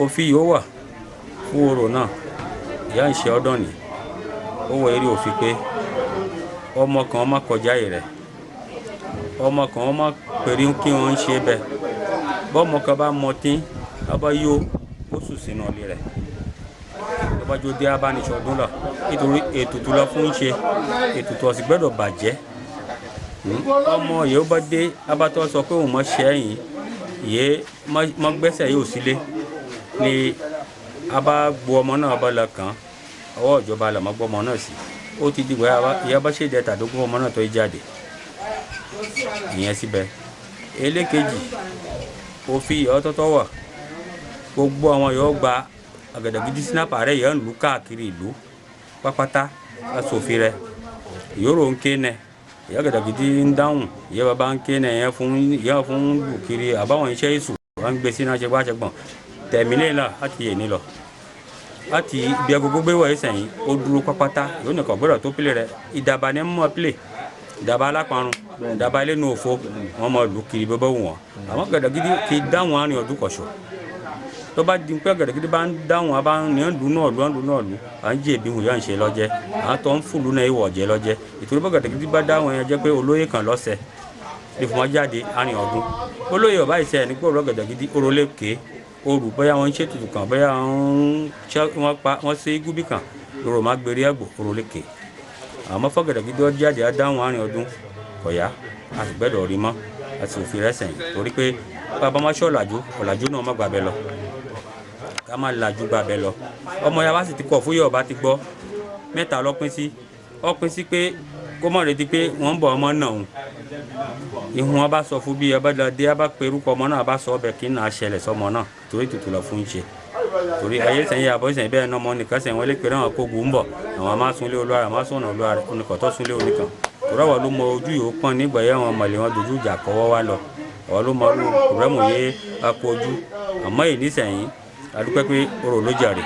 Òfin yìí ó wà fún orò náà ìyá ń ṣe ọdún ni ó wọ eré òfin pé ọmọ kan má kọjá yìí rẹ̀, ọmọ kan má pèrè kí wọ́n ń ṣe bẹ́ẹ̀. Bọ́mọ kan bá mọtí bá yó ó sùn sínú ilé rẹ̀ lọ́bàjọ́ dé abánisọ̀dún lọ nítorí ètùtù lọ fún ṣe ètùtù ọ̀sìn gbọ́dọ̀ bàjẹ́. Ọmọ yìí ó bá dé abatọ́ sọ pé òun mọ̀ ṣẹ́yìn yìí mọ̀ gbẹ́sẹ̀ yóò sílé ni a bá gbọ́ ọmọ náà bá lọ kàn ọwọ́ ìjọba là mọ́ gbọ́ ọmọ náà sí. Ó ti dìgbà ìyá bá ṣèjẹ tàdógún ọmọ náà tó jáde ìyẹn síbẹ̀. Elékejì òfin ìyá ọ̀tọ̀ọ̀tọ̀ wà gbogbo àwọn yóò gba àgàdàgídí sinapa rẹ yẹn ń lu káàkiri ìlú pápátá asòfin rẹ ìyóró ń ké nẹ ìyá àgàdàgídí ń dáhùn ìyá bàbá ń ké nẹ ìyẹn fún lù kiri àbáwọn iṣẹ́ ìsù wọn ń gbé sínú aṣẹgbàṣẹgbọ̀n tẹ̀mílẹ̀ náà láti yè ní lọ láti ibi agogo gbé wọ̀ ẹsẹ̀ yìí ó dúró pápátá yóò nìkan gbọ́dọ̀ tó pílẹ̀ rẹ ìdàbà ní mọ́ pílẹ̀ ìdàbà aláparun ìdàbà ẹlẹ́nu òfo wọn mọ lù kiri bẹ́ẹ̀ bẹ́ẹ̀ wọ̀n àmọ́ gàdàgídí kì í dáhùn àárín ọdún kọ̀ṣọ́ tó bá di pé gàdàgídí bá ń dáhùn abá ń ní ọdún náà lù ọdún náà lù à ń jẹ̀bi hùn yà ń ṣe lọ́jẹ́ à ń tọ́ ń fùlù náà ìwọ̀ jẹ́ lọ́jẹ́ ìtorí bá gàdàgídí bá dáhùn yẹn jẹ́ pé olóyè kan lọ́sẹ̀ lè fún wọn jáde àárín ọdún olóyè ọba ìṣe ẹ̀ ní gbọ́dọ̀ gàdàgídí orólé kéé oru bóyá wọn ń ṣètùtù kan bóyá wọn ṣe igúbì kan lóru má gbèrè àgbò orólékè àmọ́ fọ́gẹ̀dẹ̀gídé jáde adáhùn àárín ọdún kọ̀yá a sì gbẹ́dọ̀ rí mọ́ a sì òfin rẹ̀ sẹ̀yìn torí pé bàbá má ṣe ọ̀làjú ọ̀làjú náà má gbàbẹ lọ ká má làjú gbàbẹ lọ. Ọmọ ya bá sì ti kọ̀ fúyẹ́ ọba ti gbọ́ mẹ́ta lọ́pín sí ọpín sí pé kó mọ̀ retí pé wọ́n ń bọ̀ ọmọ náà hùn ìhun ọba sọ fún bí ọba dé ọba perúkọ ọmọ náà ọba sọ ọbẹ kí náà ṣẹlẹ̀ sọmọ náà torí tutù lọ fún ṣe torí ayé sẹ́yìn àbọ̀ sẹ́yìn bẹ́ẹ̀ náà ọmọ nìkan sẹ́yìn wọlé pé náà kó gùn bọ̀ àwọn máa sunlé olúwa rẹ̀ máa sọ̀nà olúwa rẹ̀ oníkọ̀tọ́ sunlé oníkan torí àwọn ló mọ ojú yòó pọ́n nígbà yẹn àwọn mọ̀lẹ́ wọn dojú ìjà kọ́wọ́ wá lọ àwọn ló mọ rẹ́mù yé akọ ojú àmọ́ èyí nísẹ̀yìn adúpẹ́ pé orò ló jàre.